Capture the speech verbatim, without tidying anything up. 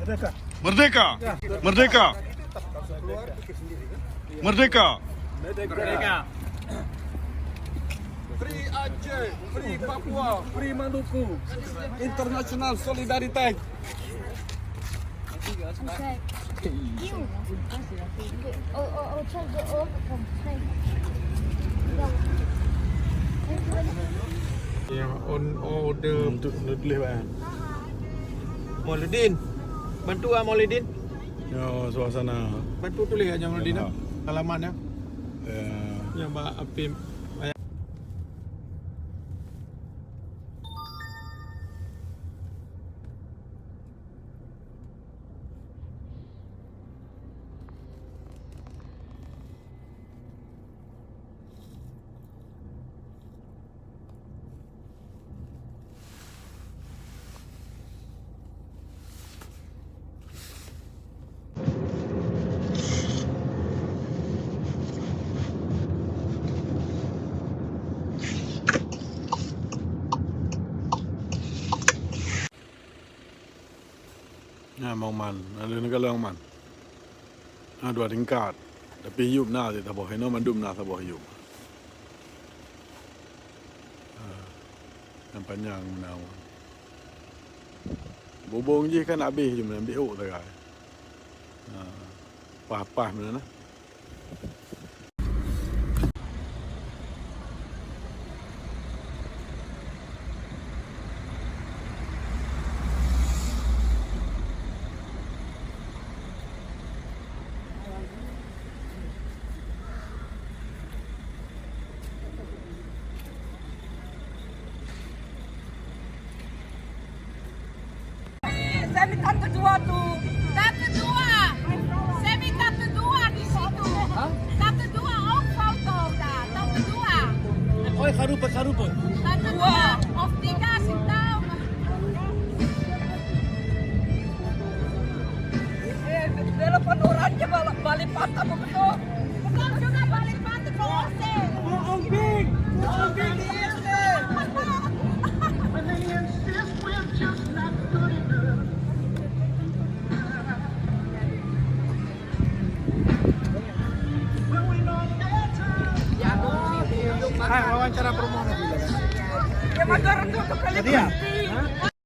Merdeka! Merdeka! Merdeka! Free Aceh, free Papua, free Maluku. International solidarity. Okay. You. Oh, oh, oh, tell the old people. Hey. Yang on order. Hmm, tu, tu tulis, Bang. Mauludin. Bantu ah, Mauludin. Ya, suasana. Bantu tulis aja, Mauludin, ya. Halaman, ya. Ya. Yang ba apim. Na mong man, na lheueh neukalon man. Na dua tingkat. Tapi yup na sit saboh, inoe mandum na saboh yup. Ha, nyang panyang meunan. Bubông jih kan abéh jih meunan, biôk sagai. Ha, paih-paih meunan na. Saya minta kedua tu. Satu dua. Saya minta kedua di situ. Hah? Satu dua, oh, foto dah. Satu dua. Oi, karupa, karupa. Satu dua. Of tiga, sintau. Eh, telepon orang je balik, balik patah betul. Bukan sudah balik patah, kau. Hai, wawancara promo nih. Jadi ya? Hah?